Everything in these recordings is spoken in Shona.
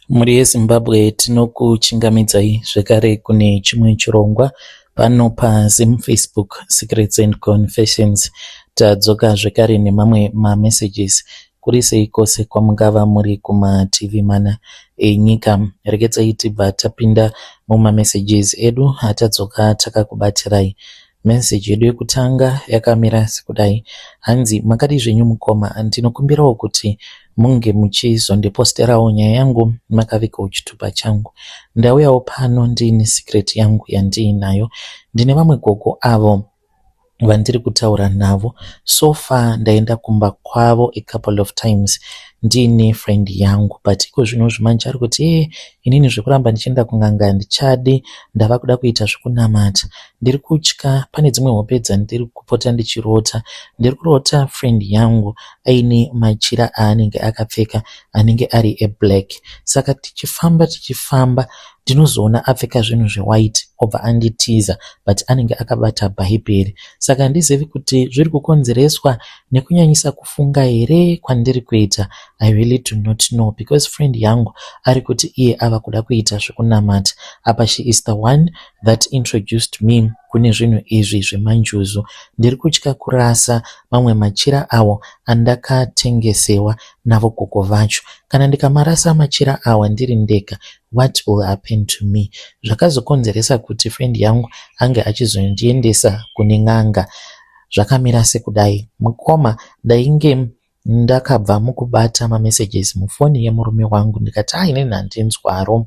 Mhuri yeZimbabwe, tinokuchingamidzai zvekare kune chimwe chirongwa pano paZim Facebook Secrets and Confessions. Tadzoka zvekare nemamwe mamessages. Kuri sei kwose kwamungava muri kumativi mana enyika. Regedzai tibva tapinda mumamessages edu atadzoka takakubatirai. Message yedu yekutanga yakamira sekudai. Hanzi, "Makadii zvenyu mukoma? Ndinokumbirawo kuti munge muchizondiposterawo nyaya yangu makavigawo chitupa changu. Ndauyawo pano ndiine secret yangu yandiinayo. Ndine vamwe gogo avo vandiri kutaura navo. So far ndaenda kumba kwavo a couple of times ndiine friend yangu, but iko zvino zvimanje ari kuti, 'Ee, inini zvekuramba ndichienda kun'anga handichadi, ndava kuda kuita zvekunamata.' Ndiri kutya, pane dzimwe hope dzandiri kupota ndichirota. Ndiri kurota friend yangu aine machira aanenge akapfeka anenge ari eblack. Saka tichifamba tichifamba, ndinozoona apfeka zvinhu zvewhite, obva anditiza, but anenge akabata bhaibheri. Saka handizivi kuti zviri kukonzereswa nekunyanyisa kufunga here kwandiri kuita. I really do not know, because friend yangu ari kuti iye ava kuda kuita zvekunamata. Apa she is the one that introduced me kune zvinhu izvi zvemanjuzu. Ndiri kutya kurasa mamwe machira awo andakatengesewa navo gogo vacho. Kana ndikamarasa machira awa ndiri ndega, what will happen to me?' Zvakazokonzeresa kuti friend yangu ange achizondiendesa kune n'anga zvakamira sekudai. Mukoma, ndainge ndakabva mukubata mamessages mufoni yemurume wangu, ndikati, 'Ah, inini handinzwaro.'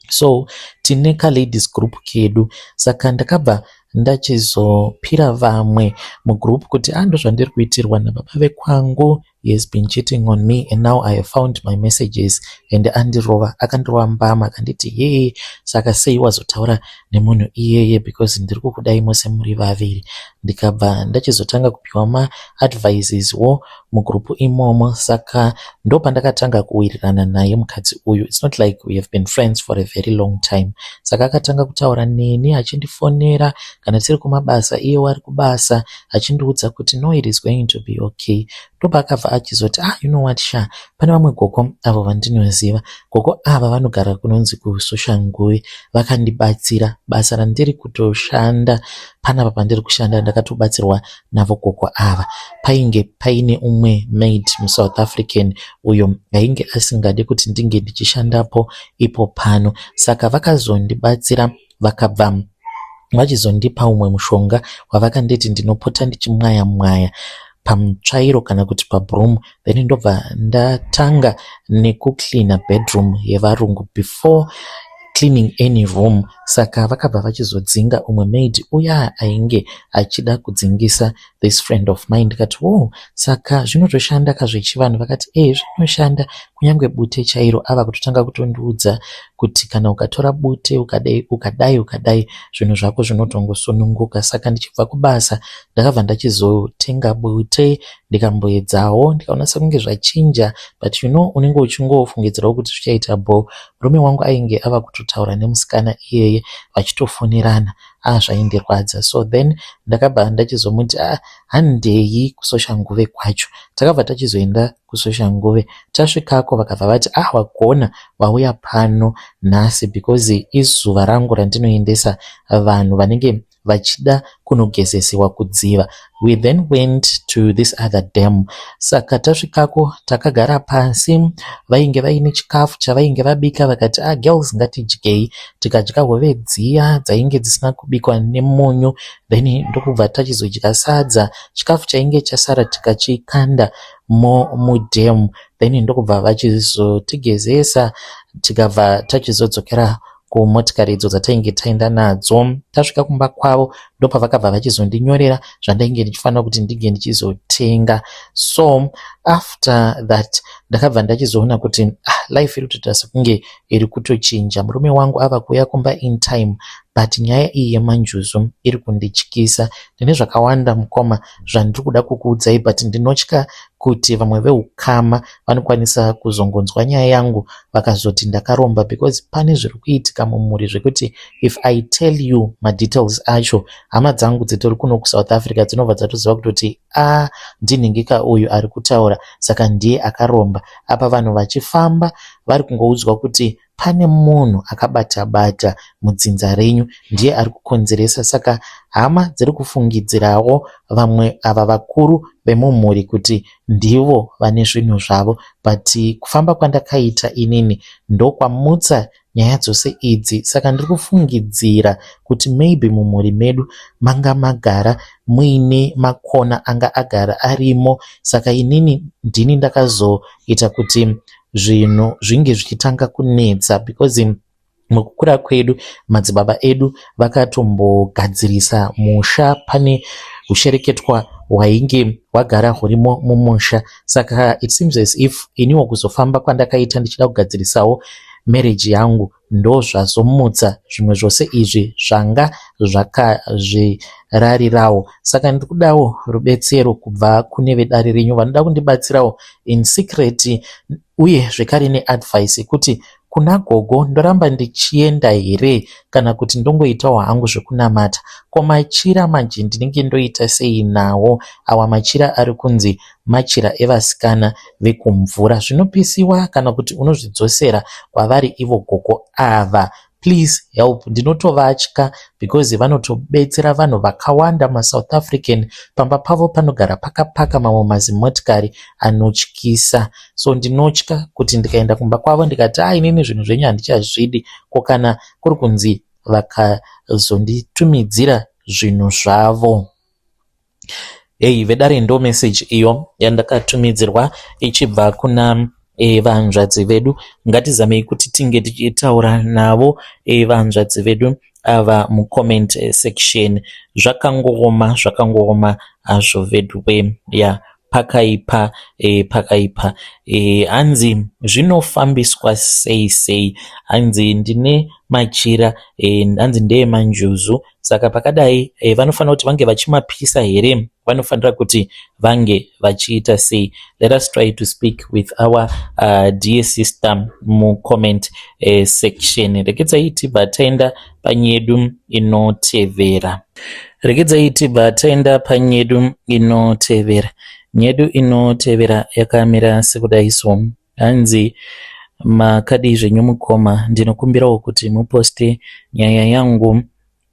So tine kaladies group kedu, saka ndakabva ndachizopira vamwe mugroup kuti, 'Ah, ndozvandiri kuitirwa nababa vekwangu. He has been cheating on me and now I have found my messages and andirova, akandirova mbama, akanditi, 'Yee, saka sei wazotaura nemunhu iyeye, because ndiri kukudai mose muri vaviri?' Ndikabva ndachizotanga kupiwa maadvices wo mugroup imomo. Saka ndopandakatanga kuwirirana naye mukadzi uyu. It's not like we have been friends for a very long time. Saka akatanga kutaura neni, achindifonera kana tiri kumabasa, iye wari kubasa, achindiudza kuti, 'No, it is going to be okay.' Ndopaakabva achizoti, 'Ah, you know what, sha, pane vamwe gogo avo vandinoziva. Gogo ava vanogara kunonzi kuSoshanguve. Vakandibatsira basa randiri kutoshanda panapa. Pandiri kushanda ndakatobatsirwa navo gogo ava. Painge paine umwe maid muSouth African uyo ainge asingadi kuti ndinge ndichishandapo ipo pano. Saka vakazondibatsira, vakabva vachizondipa umwe mushonga wavakanditi ndinopota ndichimwaya mwaya pamutsvairo kana kuti pabroom, then ndobva ndatanga nekucleana bedroom yevarungu before cleaning any room. Saka vakabva vachizodzinga umwe maid uya ainge achida kudzingisa this friend of mine.' Ndikati, 'Oh, saka zvinotoshanda kazvechivanhu?' Vakati, 'E, zvinoshanda, kunyange bute chairo.' Ava kutotanga kutondiudza kuti kana ukatora bute ukadai ukadai ukadai, zvinhu zvako zvinotongosununguka. Saka ndichibva kubasa ndakabva ndachizotenga bute, ndikamboedzawo, ndikaona sekunge zvachinja, but you know, unenge uchingofungidzirawo kuti zvichaita bho. Murume wangu ainge ava kutotaura nemusikana iyeye, vachitofonerana. Ah, zvaindirwadza. So then ndakabva ndachizomuti, 'Ah, handei kuSoshanguve kwacho.' Takabva tachizoenda kuSoshanguve. Tasvikako vakabva vati, 'Ah, wagona wauya pano nhasi, because izuva rangu randinoendesa vanhu vanenge vachida kunogezesewa kudziva.' We then went to this other dam. Saka tasvikako takagara pasi. Vainge vaine chikafu chavainge vabika. Vakati, 'Ah, girls, ngatidyei.' Tikadya hove dziya dzainge dzisina kubikwa nemunyu, then ndokubva tachizodya sadza. Chikafu chainge chasara tikachikanda mudam, then ndokubva vachizotigezesa, tikabva tachizodzokera kumotikari idzo dzatainge taenda nadzo. Tasvika kumba kwavo ndopavakabva vachizondinyorera zvandainge ndichifanira kuti ndinge ndichizotenga. So after that ndakabva ndachizoona kuti, ah, life iri kutoita sekunge iri kutochinja. Murume wangu ava kuuya kumba in time. But nyaya iyi yemanjuzu iri kundityisa. Ndine zvakawanda mukoma zvandiri kuda kukuudzai but ndinotya kuti vamwe veukama vanokwanisa kuzongonzwa nyaya yangu vakazoti ndakaromba because pane zviri kuitika mumhuri zvekuti if I tell you madetails acho, hama dzangu dzitori kuno kuSouth Africa dzinobva dzatoziva kutoti a ndinhingika uyu ari kutaura, saka ndiye akaromba. Apa vanhu vachifamba vari kungoudzwa kuti pane munhu akabata bata mudzinza renyu, ndiye ari kukonzeresa. Saka hama dziri kufungidzirawo vamwe ava vakuru vemumhuri kuti ndivo vane zvinhu zvavo, but kufamba kwandakaita inini ndokwamutsa nyaya dzose idzi. Saka ndiri kufungidzira kuti maybe mumhuri medu manga magara muine makona anga agara arimo, saka inini ndini ndakazoita kuti zvinhu zvinge zvichitanga kunetsa, because mukukura kwedu madzibaba edu vakatombogadzirisa musha, pane ushereketwa hwainge hwagara hurimo mumusha. Saka it seems as if iniwo kuzofamba kwandakaita ndichida kugadzirisawo marriage yangu ndo zvazomutsa zvimwe zvose izvi zvanga zvakazvirarirawo. Saka ndiri kudawo rubetsero kubva kune vedare renyu vanoda kundibatsirawo in secret, uye zvekare neadvice yekuti kuna gogo ndoramba ndichienda here kana kuti ndongoitawo hangu zvekunamata. Ko machira manje ndinenge ndoita sei nawo? Awa machira ari kunzi machira evasikana vekumvura, zvinopisiwa kana kuti unozvidzosera kwavari ivo gogo ava? Please help, ndinotovatya because vanotobetsera vanhu vakawanda maSouth African. Pamba pavo panogara pakapaka mamwe mazimotikari anotyisa, so ndinotya kuti ndikaenda kumba kwavo ndikati, "A, inini zvinhu zvenyu handichazvidi," ko kana kuri kunzi vakazonditumidzira zvinhu zvavo? Hei vedare, ndo message iyo yandakatumidzirwa ichibva kuna vanzvadzi vedu. Ngatizamei kuti tinge tichitaura navo vanzvadzi vedu ava mucomment section. Zvakangooma, zvakangooma hazvo vedu we ya, pakaipa, pakaipa. Hanzi zvinofambiswa sei sei? Hanzi ndine machira, hanzi ndeemanjuzu, saka pakadai vanofanira kuti vange vachimapisa here? Vanofanira kuti vange vachiita sei? Let us try to speak with our dear sister mucomment section. Regedzai tibva taenda panyedu inotevera. Regedzai tibva taenda panyedu inotevera. Nyedu inotevera yakamira sekudai so. Hanzi, "Makadii zvenyu mukoma? Ndinokumbirawo kuti muposte nyaya yangu.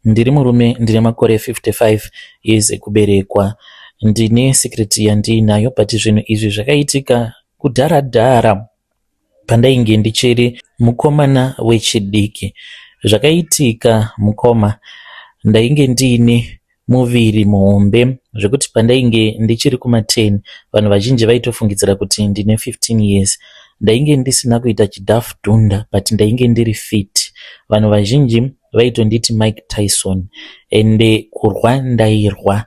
Ndiri murume, ndine makore 55 years ekuberekwa. Ndine secret yandiinayo, but zvinhu izvi zvakaitika kudhara dhara pandainge ndichiri mukomana wechidiki. Zvakaitika mukoma, ndainge ndiine muviri muhombe zvekuti pandainge ndichiri kuma10 vanhu vazhinji vaitofungidzira kuti ndine 15 years. Ndainge ndisina kuita chidhafu dhunda, but ndainge ndiri fit. Vanhu vazhinji vaitonditi Mike Tyson, ende kurwa ndairwa.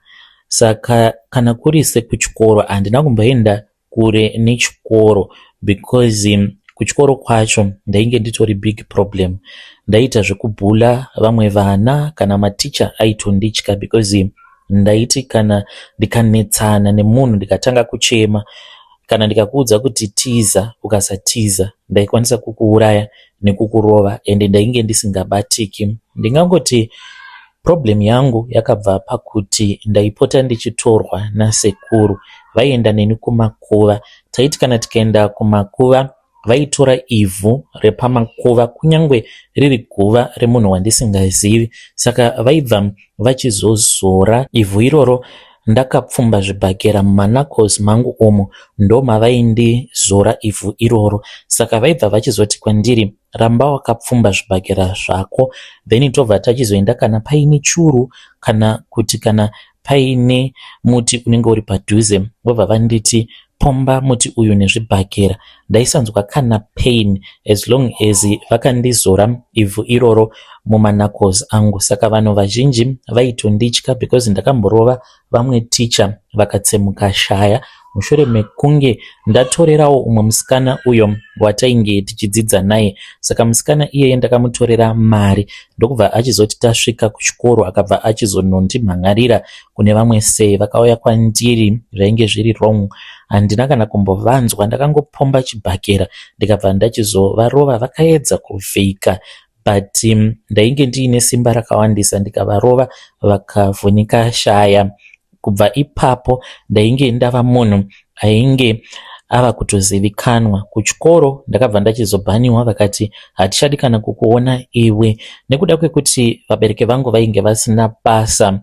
Saka kana kuri sekuchikoro, handina kumboenda kure nechikoro because kuchikoro kwacho ndainge nditori big problem. Ndaiita zvekubhula vamwe vana, kana maticha aitonditya because ndaiti kana ndikanetsana nemunhu ndikatanga kuchema, kana ndikakuudza kuti tiza, ukasatiza ndaikwanisa kukuuraya nekukurova, ende ndainge ndisingabatiki. Ndingangoti problem yangu yakabva pakuti ndaipota ndichitorwa nasekuru, vaienda neni kumakuva. Taiti kana tikaenda kumakuva, vaitora ivhu repamakuva, kunyange riri guva remunhu wandisingazivi, saka vaibva vachizozora ivhu iroro ndakapfumba zvibhakera mumaknuckles mangu umu, ndo mavaindizora ivhu iroro. Saka vaibva vachizoti kwandiri, 'Ramba wakapfumba zvibhakera zvako.' Then tobva tachizoenda kana paine churu kana kuti kana paine muti unenge uri padhuze, vobva vanditi, 'Pomba muti uyu nezvibhakera.' Ndaisanzwa kana pain as long as vakandizora ivhu iroro mumaknuckles angu. Saka vanhu vazhinji vaitonditya because ndakamborova vamwe ticha vakatsemuka shaya. mushure mekunge ndatorerawo umwe musikana uyo watainge tichidzidza naye. Saka musikana iyeye ndakamutorera mari ndokubva achizoti tasvika kuchikoro akabva achizonondimhan'arira kune vamwe sei vakauya kwandiri zvainge zviri wrong. Handina kana kumbovanzwa ndakangopomba chibhakera ndikabva ndachizovarova vakaedza kuvhika but ndainge ndiine simba rakawandisa ndikavarova vakavhunika shaya. Kubva ipapo ndainge ndava munhu ainge ava kutozivikanwa. Kuchikoro ndakabva ndachizobhaniwa vakati hatichadi kana kukuona iwe nekuda kwekuti vabereki vangu vainge vasina basa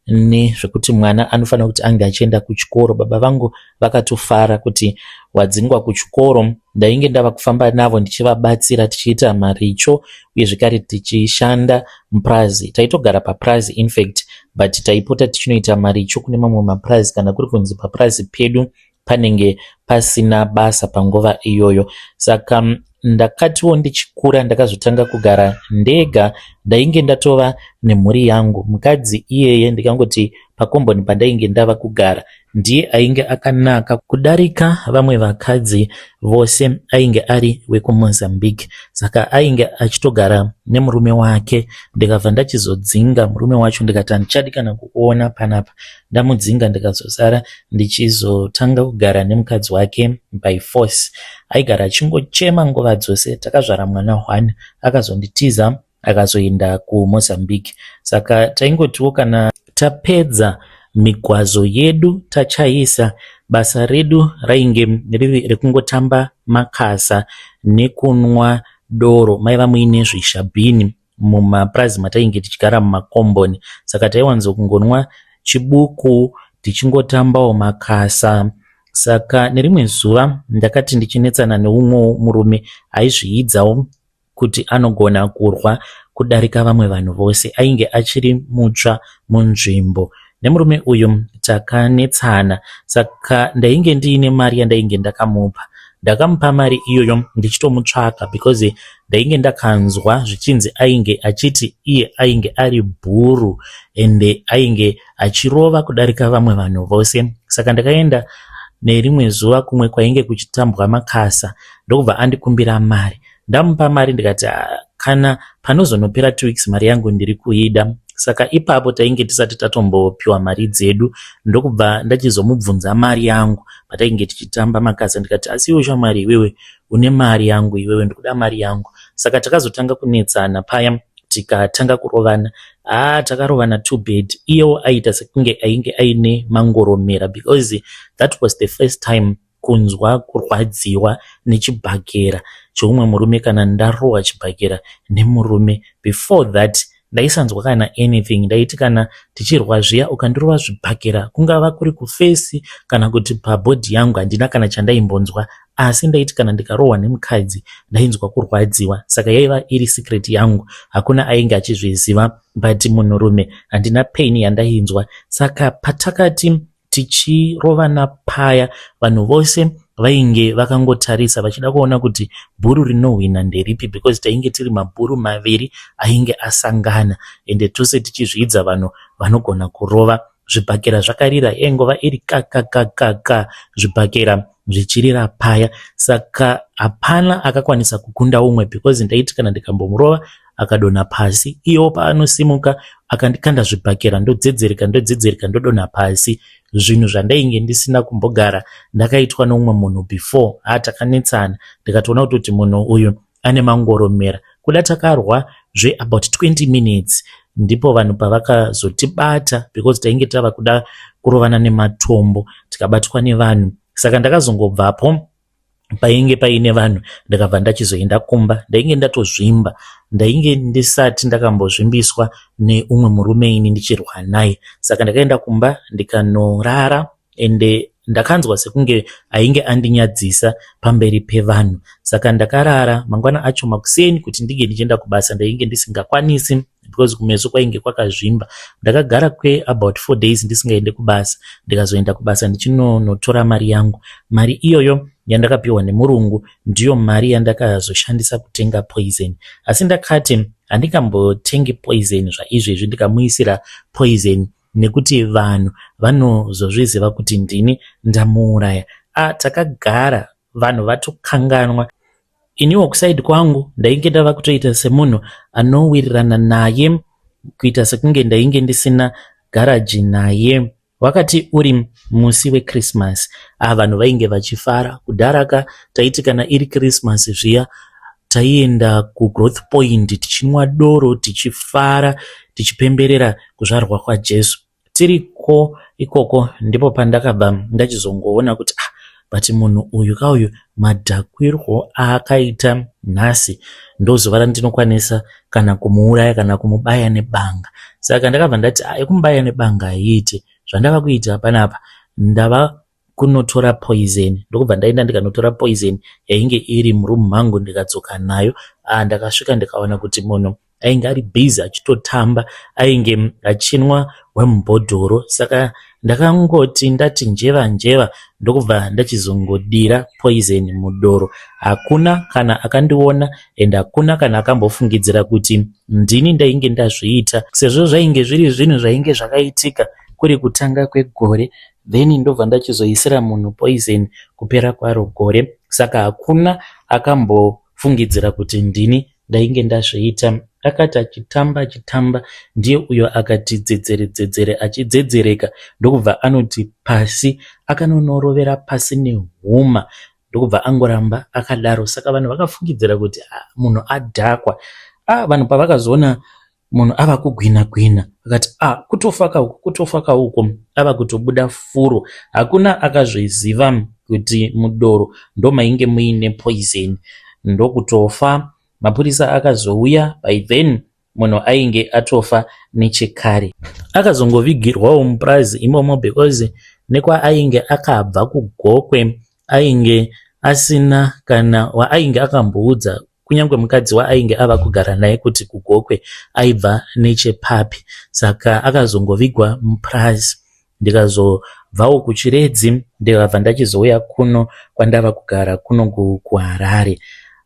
nezvekuti mwana anofanira kuti ange achienda kuchikoro. Baba vangu vakatofara kuti wadzingwa kuchikoro. Ndainge ndava kufamba navo ndichivabatsira tichiita maricho uye zvekare tichishanda mupurazi. Taitogara papurazi infact but taipota tichinoita maricho kune mamwe mapurazi kana kuri kunzi papurazi pedu panenge pasina basa panguva iyoyo. Saka ndakatiwo ndichikura ndakazotanga kugara ndega ndainge ndatova nemhuri yangu. Mukadzi iyeye ndikangoti pakomboni pandainge ndava kugara ndiye ainge akanaka kudarika vamwe vakadzi vose ainge ari wekuMozambique. Saka ainge achitogara nemurume wake ndikabva ndachizodzinga murume wacho ndikati handichadi kana kukuona panapa. Ndamudzinga ndikazosara ndichizotanga kugara nemukadzi wake by force. Aigara achingochema nguva dzose. Takazvara mwana one akazonditiza akazoenda kuMozambique. Saka taingotiwo kana tapedza migwazo yedu tachaisa basa redu rainge riri rekungotamba makasa nekunwa doro. Maiva muine zvishabhini mumapurazi matainge tichigara mumakomboni. Saka taiwanzo kungonwa chibuku tichingotambawo makasa. Saka nerimwe zuva ndakati ndichinetsana neumwewo murume aizviidzawo kuti anogona kurwa kudarika vamwe vanhu vose. Ainge achiri mutsva munzvimbo. Nemurume uyu takanetsana saka ndainge ndiine mari yandainge ndakamupa. Ndakamupa mari iyoyo ndichitomutsvaka because ndainge ndakanzwa zvichinzi ainge achiti iye ainge ari bhuru ende ainge achirova kudarika vamwe vanhu vose. Saka ndakaenda nerimwe zuva kumwe kwainge kuchitambwa makasa ndokubva andikumbira mari. Ndamupa mari ndikati kana panozonopera 2 weeks mari yangu ndiri kuida. Saka ipapo tainge tisati tatombopiwa mari dzedu ndokubva ndachizomubvunza mari yangu patainge tichitamba makasa ndikati asi iwe shamwari iwewe une mari yangu iwewe ndikuda mari yangu. Saka takazotanga kunetsana paya tikatanga kurovana. Haa takarovana too bad. Iyewo aiita sekunge ainge aine mangoromera because that was the first time kunzwa kurwadziwa nechibhakera cheumwe murume kana ndarohwa chibhakera nemurume. Before that ndaisanzwa kana anything. Ndaiti kana tichirwa zviya ukandirova zvibhakera kungava kuri kufesi kana kuti pabhodhi yangu handina kana chandaimbonzwa asi ndaiti kana ndikarohwa nemukadzi ndainzwa kurwadziwa. Saka yaiva iri secret yangu hakuna ainge achizviziva but munhurume handina pain yandainzwa. Saka patakati tichirovana paya vanhu vose vainge vakangotarisa vachida kuona kuti bhuru rinohwina nderipi because tainge tiri mabhuru maviri ainge asangana ende tose tichizviidza vanhu vanogona kurova. Zvibhakera zvakarira yaingova iri kakakakaka zvibhakera zvichirira paya. Saka hapana akakwanisa kukunda umwe because ndaiti kana ndikambomurova akadonha pasi iyewo paanosimuka akandikanda zvibhakera ndodzedzereka ndodzedzereka ndodonha pasi. Zvinhu zvandainge ndisina kumbogara ndakaitwa neumwe munhu before. Haa takanetsana ndikatoona kutoti munhu uyu ane mangoromera. Kuda takarwa zve about 20 minutes ndipo vanhu pavakazotibata because tainge tava kuda kurovana nematombo tikabatwa nevanhu. Saka ndakazongobvapo painge paine vanhu ndikabva ndachizoenda kumba. Ndainge ndatozvimba. Ndainge ndisati ndakambozvimbiswa neumwe murume ini ndichirwa naye. Saka ndakaenda kumba ndikanorara ende ndakanzwa sekunge ainge andinyadzisa pamberi pevanhu. Saka ndakarara mangwana acho makuseni kuti ndinge ndichienda kubasa ndainge ndisingakwanisi because kumeso kwainge kwakazvimba. Ndakagara kwe about 4 days ndisingaende kubasa ndikazoenda kubasa ndichinonotora mari yangu. Mari iyoyo yandakapiwa nemurungu ndiyo mari yandakazoshandisa kutenga poison. Asi ndakati handingambotengi poison zvaizvezvi ndikamuisira poison. nekuti vanhu vanozozviziva kuti ndini ndamuuraya. Ah, takagara vanhu vatokanganwa. Iniwo kuside kwangu ndainge ndava kutoita semunhu anowirirana naye kuita sekunge ndainge ndisina garaji naye. Wakati uri musi weChristmas ah, vanhu vainge vachifara. Kudhara ka taiti kana iri Christmas zviya taienda kugrowth point tichinwa doro tichifara tichipemberera kuzvarwa kwaJesu. Tiriko ikoko ndipo pandakabva ndachizongoona kuti ah, but munhu uyu kauyu madhakwirwo aakaita nhasi ndozuva randinokwanisa kana kumuuraya kana kumubaya nebanga. Saka ndakabva ndati ah, yekumubaya nebanga haiite. Zvandava kuita panapa ndava kunotora poison ndokubva ndaenda ndikanotora poison yainge iri muroom mangu ndikadzoka nayo. Ah, ndakasvika ndikaona kuti munhu ainge ari busy achitotamba ainge achinwa hwemubhodhoro saka ndakangoti ndati njeva njeva ndokubva ndachizongodira poison mudoro. Hakuna kana akandiona and hakuna kana akambofungidzira kuti ndini ndainge ndazviita sezvo zvainge zviri zvinhu zvainge zvakaitika kuri kutanga kwegore then ndobva ndachizoisira munhu poison kupera kwaro gore saka hakuna akambofungidzira kuti ndini ndainge ndazviita. Akati achitamba achitamba ndiye uyo akati dzedzere dzedzere achidzedzereka ndokubva anoti pasi akanonorovera pasi nehuma ndokubva angoramba akadaro. Saka vanhu vakafungidzira kuti ah, munhu adhakwa. Ah, vanhu pavakazoona munhu ava kugwina gwina vakati ah, kutofa kauku kutofa kauku ava kutobuda furo. Hakuna akazviziva kuti mudoro ndomainge muine poison ndokutofa. Mapurisa akazouya by then munhu ainge atofa nechekare. Akazongovigirwawo mupurazi imomo because nekwaainge akabva kuGokwe ainge asina kana waainge akamboudza kunyange mukadzi waainge ava kugara naye kuti kuGokwe aibva nechepapi. Saka akazongovigwa mupurazi. Ndikazobvawo kuChiredzi ndikabva ndachizouya kuno kwandava kugara kuno kuHarare.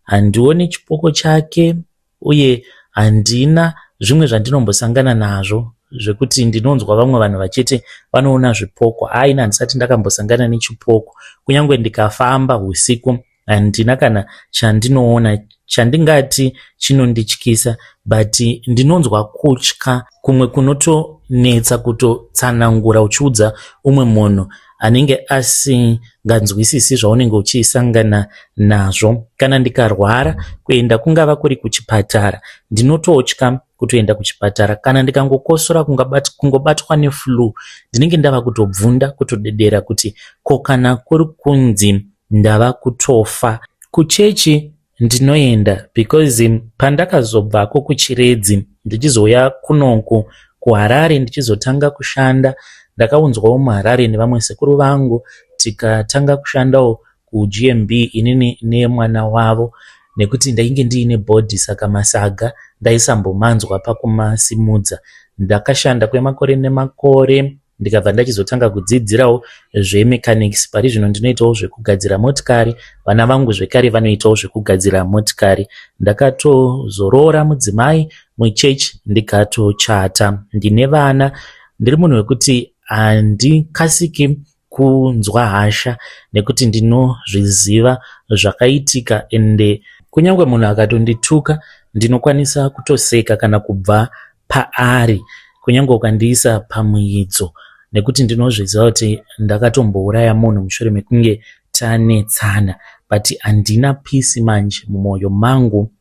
Handioni chipoko chake uye handina zvimwe zvandinombosangana nazvo zvekuti ndinonzwa vamwe vanhu vachiti vanoona zvipoko. Haa ini handisati ndakambosangana nechipoko kunyange ndikafamba husiku handina kana chandinoona chandingati chinondityisa but ndinonzwa kutya kumwe kunotonetsa kutotsanangura uchiudza umwe munhu anenge asinganzwisisi zvaunenge uchisangana nazvo. Kana ndikarwara kuenda kungava kuri kuchipatara ndinototya kutoenda kuchipatara. Kana ndikangokosora kungobatwa neflu ndinenge ndava kutobvunda kutodedera kuti ko kana kuri kunzi ndava kutofa. Kuchechi ndinoenda because pandakazobvako kuChiredzi ndichizouya kunoku kuHarare ndichizotanga kushanda ndakaunzwawo muHarare nevamwe sekuru vangu tikatanga kushandawo kuGMB inini nemwana wavo nekuti ndainge ndiine bhodhi saka masaga ndaisambomanzwa pakumasimudza. Ndakashanda kwemakore nemakore ndikabva ndachizotanga kudzidzirawo zvemechanics. Pari zvino ndinoitawo zvekugadzira motikari, vana vangu zvekare vanoitawo zvekugadzira motikari. Ndakatozoroora mudzimai muchechi ndikatochata. Ndine vana, ndiri munhu wekuti handikasiki kunzwa hasha nekuti ndinozviziva zvakaitika ende kunyange munhu akatondituka ndinokwanisa kutoseka kana kubva paari kunyange ukandiisa pamuidzo nekuti ndinozviziva kuti ndakatombouraya munhu mushure mekunge tanetsana but handina peace manje mumwoyo mangu.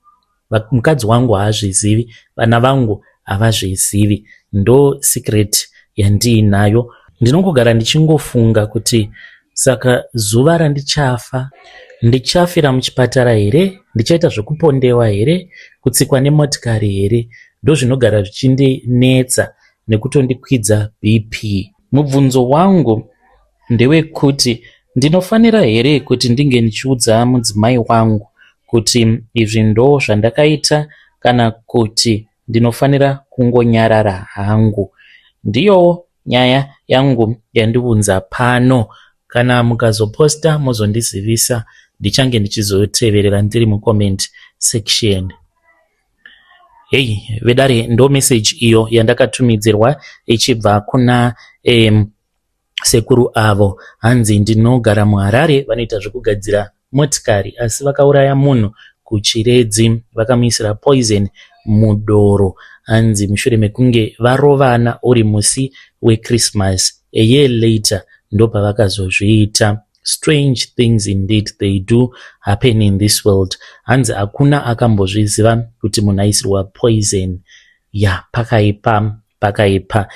Mukadzi wangu haazvizivi, vana vangu havazvizivi. Ndo secret yandiinayo. Ndinongogara ndichingofunga kuti saka zuva randichafa ndichafira muchipatara here? Ndichaita zvekupondewa here? Kutsikwa nemotikari here? Ndozvinogara zvichindinetsa nekutondikwidza BP. Mubvunzo wangu ndewekuti ndinofanira here kuti ndinge ndichiudza mudzimai wangu kuti izvi ndo zvandakaita kana kuti ndinofanira kungonyarara hangu? Ndiyowo nyaya yangu yandiunza pano. Kana mukazoposta mozondizivisa ndichange ndichizoteverera ndiri mucomment section. Hei vedare, ndo message iyo yandakatumidzirwa ichibva kuna sekuru avo. Hanzi ndinogara muHarare, vanoita zvekugadzira motikari, asi vakauraya munhu kuChiredzi, vakamuisira poison mudoro. Hanzi mushure mekunge varovana uri musi weChristmas a year later, ndopavakazozviita. Strange things indeed, they do happen in this world. Hanzi hakuna akambozviziva kuti munhu aisirwa poison. Ya, pakaipa, pakaipa.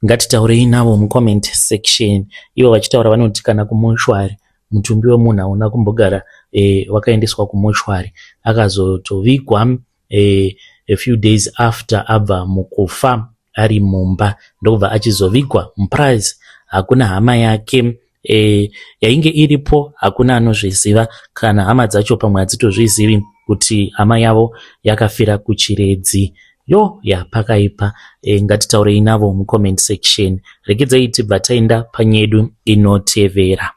Ngatitaurei navo mucomment section. Ivo vachitaura vanoti kana kumoshwari mutumbi wemunhu hauna kumbogara wakaendeswa kumoshwari, akazotovigwa a few days after abva mukufa ari mumba, ndokubva achizovigwa mupurazi. Hakuna hama yake yainge iripo, hakuna anozviziva. Kana hama dzacho pamwe hadzitozvizivi kuti hama yavo yakafira kuChiredzi. Yo, ya, pakaipa. Ngatitaurei navo mucomment section. Regedzai tibva taenda panyedu inotevera.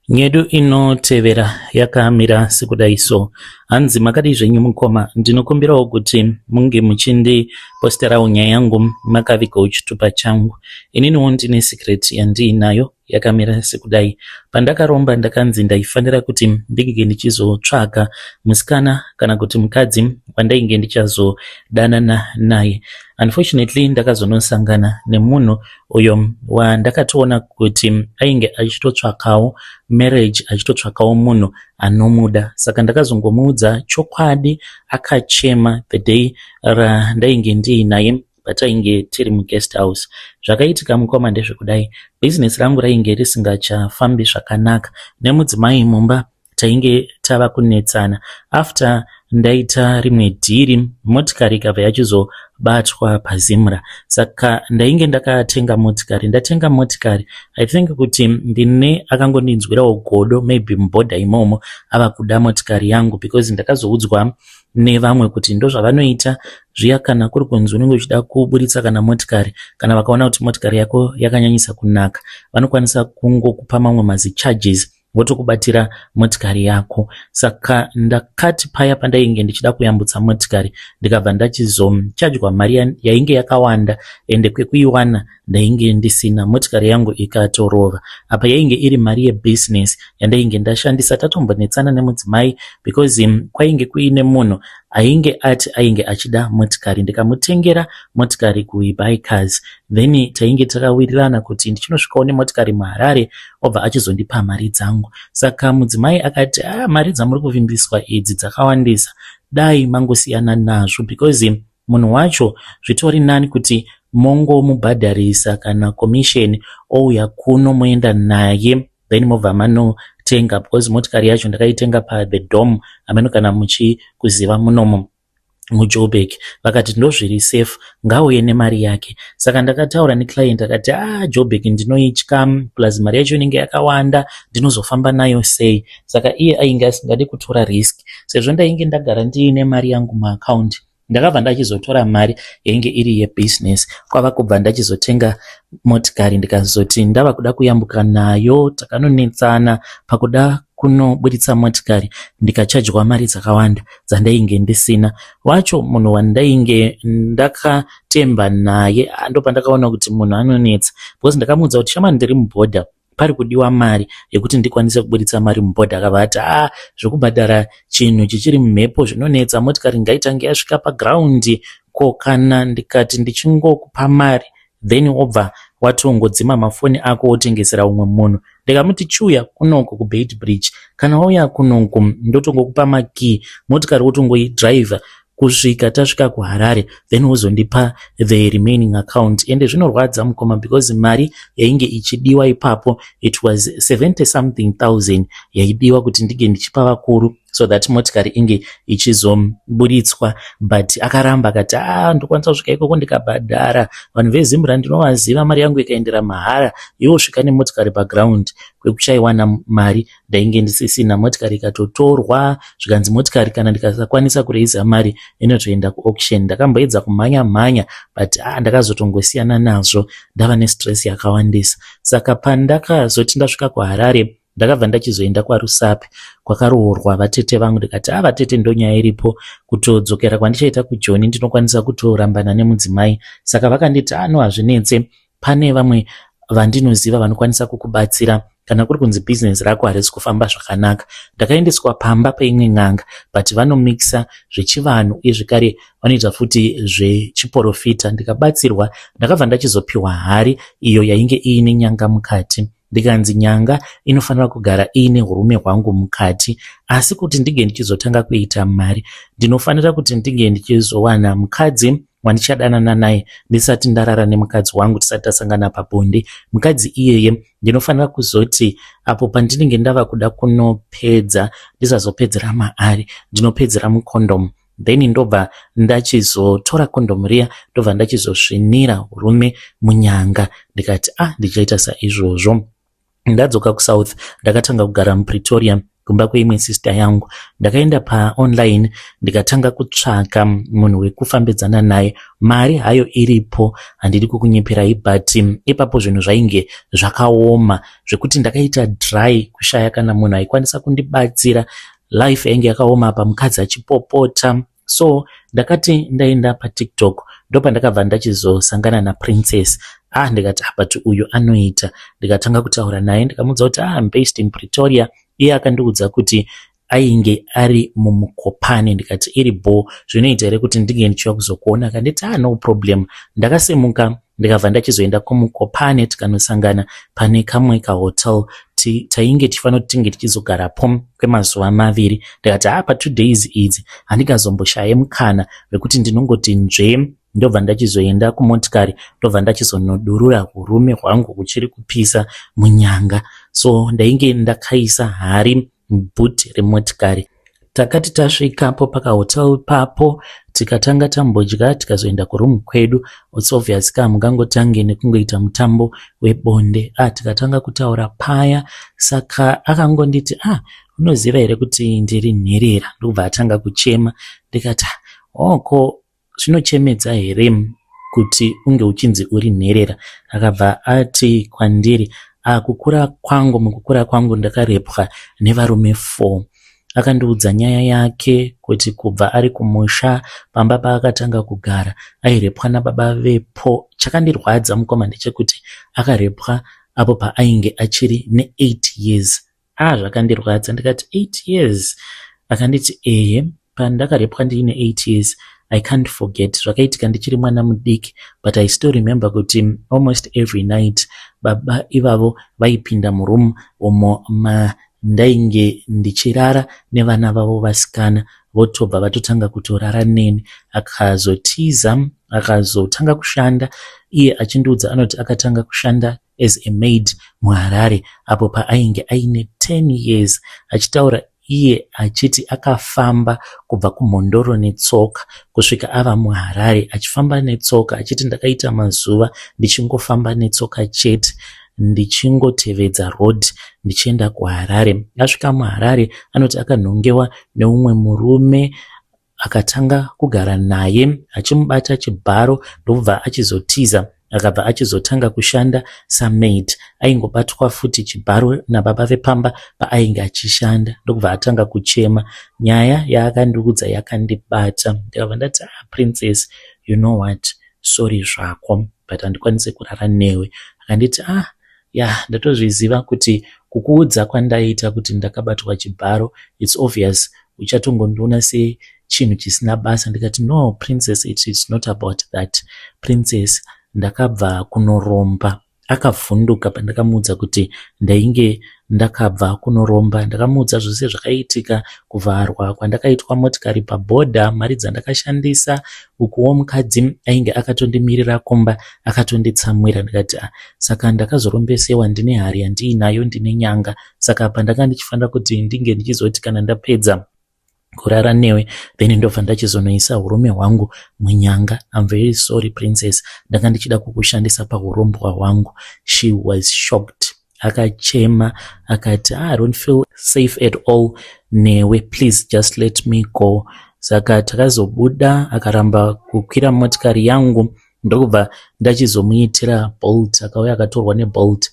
Nyedu inotevera yakamira sekudai so. Hanzi, "Makadii zvenyu mukoma? Ndinokumbirawo kuti munge muchindiposterawo nyaya yangu makavigawo chitupa changu. Ininiwo ndine secret yandiinayo yakamira sekudai. Pandakaromba, ndakanzi ndaifanira kuti ndinge ndichizotsvaga musikana kana kuti mukadzi wandainge ndichazodanana naye. Unfortunately, ndakazonosangana nemunhu uyo wandakatoona kuti ainge achitotsvakawo marriage, achitotsvakawo munhu anomuda. Saka ndakazongomuudza chokwadi, akachema the day randainge ndiinaye patainge tiri muguest house. Zvakaitika mukoma ndezvekudai: bhizinesi rangu rainge risingachafambi zvakanaka, nemudzimai mumba tainge tava kunetsana. After ndaita rimwe dhiri, motikari ikabva yachizobatwa paZimra. Saka ndainge ndakatenga motikari. Ndatenga motikari, I think kuti ndine akangondinzwirawo godo, maybe mubhodha imomo, ava kuda motikari yangu, because ndakazoudzwa nevamwe kuti ndozvavanoita zviya kana kuri kunzi unenge uchida kuburitsa kana motikari. Kana vakaona kuti motikari yako yakanyanyisa kunaka, vanokwanisa kungokupa mamwe mazicharges, votokubatira motikari yako. Saka ndakati paya pandainge ndichida kuyambutsa motikari, ndikabva ndachizochajwa mari yainge yakawanda, ende kwekuiwana ndainge ndisina. Motikari yangu ikatorova. Apa yainge iri mari yebhizinesi yandainge ndashandisa. Tatombonetsana nemudzimai because kwainge kuine munhu ainge ati ainge achida motikari, ndikamutengera motikari kuBuycars. Then tainge takawirirana kuti ndichinosvikawo nemotikari muHarare, obva achizondipa mari dzangu. Saka mudzimai akati, 'Ah, mari dzamuri kuvimbiswa idzi dzakawandisa, dai mangosiyana nazvo, because munhu wacho zvitori nani kuti mongomubhadharisa kana commission, ouya kuno, moenda naye, then mobva manotenga,' because motikari yacho ndakaitenga paThe Dome, hameno kana muchikuziva munomo muJoburg. Vakati ndozviri safe, ngauye nemari yake. Saka ndakataura neclient, akati, 'Ah, Joburg ndinoitya, plus mari yacho inenge yakawanda, ndinozofamba nayo sei?' Saka iye ainge asingadi kutora risk. Sezvo ndainge ndagara ndiine mari yangu muakaundi, ndakabva ndachizotora mari yainge iri yebhizinesi, kwava kubva ndachizotenga motikari. Ndikazoti ndava kuda kuyambuka nayo, takanonetsana pakuda kunoburitsa motikari, ndikachajwa mari dzakawanda dzandainge ndisina. Wacho munhu wandainge ndakatemba naye, ndopandakaona kuti munhu anonetsa, because ndakamuudza kuti, 'Shamani, ndiri mubhodha, pari kudiwa mari yekuti ndikwanise kuburitsa mari mubhodha.' Akabva ati, 'A, zvekubhadhara chinhu chichiri mumhepo zvinonetsa. Motikari ngaitange yasvika paground. Ko kana ndikati ndichingokupa mari, then wobva watongodzima mafoni ako, wotengesera umwe munhu?' Ndikamuti, 'Chiuya kunoku kuBeitbridge. Kana wauya kunoku, ndotongokupa makey, motikari wotongoidhiraivha kusvika tasvika kuHarare, then wozondipa the remaining account.' Ende zvinorwadza mukoma, because mari yainge ichidiwa ipapo, it was 70 something thousand yaidiwa kuti ndinge ndichipa vakuru so that motikari inge ichizoburitswa. But akaramba, akati, 'A, ndokwanisa kusvika ikoko ndikabhadhara. Vanhu veZimra ndinovaziva, mari yangu ikaendera mahara. Iwo svika nemotikari paground.' Kwekuchaiwana mari ndainge ndisisina. Motikari ikatotorwa, zvikanzi motikari kana ndikasakwanisa kureiza mari, inotoenda kuauction. Ndakamboedza kumhanya mhanya, but ah, ndakazotongosiyana nazvo, ndava nestress yakawandisa. Saka pandakazoti ndasvika kuHarare, Ndakabva ndachizoenda kwaRusape kwakaroorwa vatete vangu ndikati a vatete ndonyaya iripo kutodzokera kwandichaita kuJoni ndinokwanisa kutorambana nemudzimai. Saka vakanditi a no hazvinetse pane vamwe vandinoziva vanokwanisa kukubatsira kana kuri kunzi bhizinesi rako harisi kufamba zvakanaka. Ndakaendeswa pamba peimwe n'anga but vanomixa zvechivanhu uye zvekare vanoita futi zvechiporofita. Ndikabatsirwa ndakabva ndachizopiwa hari iyo yainge iine nyanga mukati. Ndikanzi nyanga inofanira kugara iine hurume hwangu mukati asi kuti ndinge ndichizotanga kuita mari ndinofanira kuti ndinge ndichizowana mukadzi wandichadanana naye ndisati ndarara nemukadzi wangu tisati tasangana pabonde. Mukadzi iyeye ndinofanira kuzoti apo pandinenge ndava kuda kunopedza ndisazopedzera maari ndinopedzera mukondomu then ndobva ndachizotora kondomu riya ndobva ndachizosvinira urume munyanga ndikati ah ndichaita saizvozvo. Ndadzoka kuSouth ndakatanga kugara muPretoria kumba kweimwe sister yangu. Ndakaenda paonline ndikatanga kutsvaka munhu wekufambidzana naye. Mari hayo iripo handidi kukunyeperai but ipapo zvinhu zvainge zvakaoma zvekuti ndakaita dry kushaya kana munhu aikwanisa kundibatsira. Life yainge yakaoma apa mukadzi achipopota. So ndakati ndaenda paTikTok ndopandakabva ndachizosangana naPrincess. Ah ndikati ah, but uyu anoita. Ndikatanga kutaura naye ndikamuudza kuti ah, I'm based in Pretoria. Iye akandiudza kuti ainge ari muMukopane ndikati iri bho zvinoita here kuti ndinge ndichiuya kuzokuona akanditi ah no problem. Ndakasimuka ndikabva ndachizoenda kuMukopane tikanosangana pane kamwe kahotel tainge tichifanira kuti tinge tichizogarapo kwemazuva maviri. Ndikati haa pa 2 days idzi handingazomboshaye mukana wekuti ndinongoti nzvee ndobva ndachizoenda kumotikari ndobva ndachizonodurura urume hwangu huchiri kupisa munyanga. So ndainge ndakaisa hari muboot remotikari. Takati tasvikapo pakahotel papo tikatanga tambodya tikazoenda kuroom kwedu. It's obvious ka hamungangotange nekungoita mutambo webonde. Ah, tikatanga kutaura paya saka akangonditi ah unoziva here kuti ndiri nherera ndokubva atanga kuchema ndikati oh ko zvinochemedza here kuti unge uchinzi uri nherera akabva ati kwandiri ah kukura kwangu mukukura kwangu ndakarepwa nevarume 4 akandiudza nyaya yake kuti kubva ari kumusha pamba paakatanga kugara airepwa nababa vepo. Chakandirwadza mukoma ndechekuti akarepwa apo paainge achiri ne8 years. Ah zvakandirwadza ndikati 8 years akanditi ehe pandakarepwa ndiine 8 years I can't forget zvakaitika ndichiri mwana mudiki but I still remember kuti almost every night baba ivavo vaipinda muroom umo mandainge ndichirara nevana vavo vasikana votobva vatotanga kutorara neni. Akazotiza akazotanga kushanda iye achindiudza anoti akatanga kushanda as a maid muHarare apo paainge aine 10 years achitaura iye achiti akafamba kubva kuMhondoro netsoka kusvika ava muHarare achifamba netsoka achiti ndakaita mazuva ndichingofamba netsoka chete ndichingotevedza road ndichienda kuHarare. Asvika muHarare anoti akanhongewa neumwe murume akatanga kugara naye achimubata chibharo ndokubva achizotiza akabva achizotanga kushanda samaid aingobatwa futi chibharo nababa vepamba paainge achishanda ndokubva atanga kuchema. Nyaya yaakandiudza yakandibata ndikabva ndati ah princess you know what sorry zvako but handikwanisi kurara newe. Akanditi ah ya ndatozviziva kuti kukuudza kwandaita kuti ndakabatwa chibharo it's obvious uchatongondiona sechinhu chisina basa. Ndikati no princess it is not about that princess ndakabva kunoromba. Akavhunduka pandakamuudza kuti ndainge ndakabva kunoromba. Ndakamuudza zvose zvakaitika kuvharwa kwandakaitwa motikari pabhodha mari dzandakashandisa ukuwo mukadzi ainge akatondimirira kumba akatonditsamwira ndikati ah, saka ndakazorombesewa ndine hari yandiinayo ndine nyanga saka apa ndanga ndichifanira kuti ndinge ndichizoti kana ndapedza kurara newe then ndobva ndachizonoisa urume hwangu munyanga. I'm very sorry princess, ndanga ndichida kukushandisa paurombwa hwangu. She was shocked akachema akati ah, I don't feel safe at all newe please just let me go. Saka takazobuda akaramba kukwira motikari yangu ndokubva ndachizomuitira Bolt akauya akatorwa neBolt.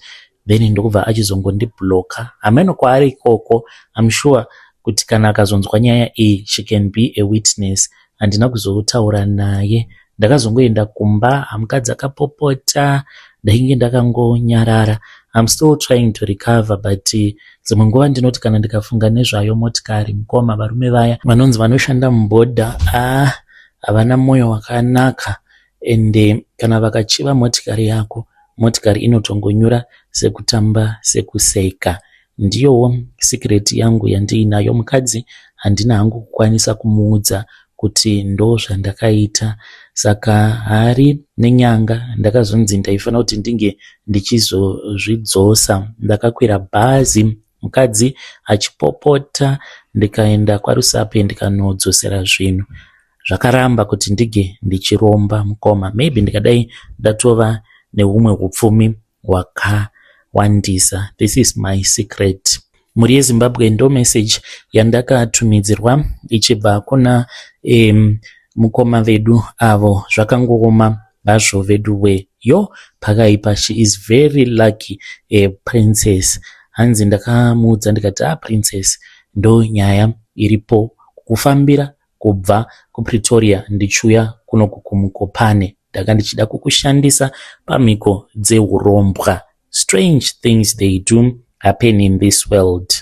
Then ndokubva achizongondibloka. Hameno kwaari ikoko. I'm sure kuti kana akazonzwa nyaya iyi, she can be a witness. Handina kuzotaura naye. Ndakazongoenda kumba, mukadzi akapopota, ndainge ndakangonyarara. I'm still trying to recover, but dzimwe nguva ndinoti kana ndikafunga nezvayo motikari, mukoma, varume vaya vanonzi vanoshanda mubhodha, ah, havana mwoyo wakanaka. Ende kana vakachiva motikari yako, motikari inotongonyura sekutamba sekuseka. Ndiyowo secret yangu yandiinayo. Mukadzi handina hangu kukwanisa kumuudza kuti ndo zvandakaita. Saka hari nenyanga ndakazonzi ndaifanira kuti ndinge ndichizozvidzosa. Ndakakwira bhazi mukadzi achipopota, ndikaenda kwaRusape ndikanodzosera zvinhu. Zvakaramba kuti ndinge ndichiromba, mukoma. Maybe ndikadai ndatova neumwe upfumi hwakawandisa. This is my secret. Mhuri yeZimbabwe, ndo message yandakatumidzirwa ichibva kuna mukoma vedu avo. Zvakangooma hazvo vedu we. Yo, pakaipa. She is very lucky, Princess. Hanzi ndakamuudza ndikati, "Ah, Princess, ndo nyaya iripo, kufambira kubva kuPretoria ndichiuya kuno kuMukopane, ndanga ndichida kukushandisa pamhiko dzeurombwa." Strange things, they do happen in this world.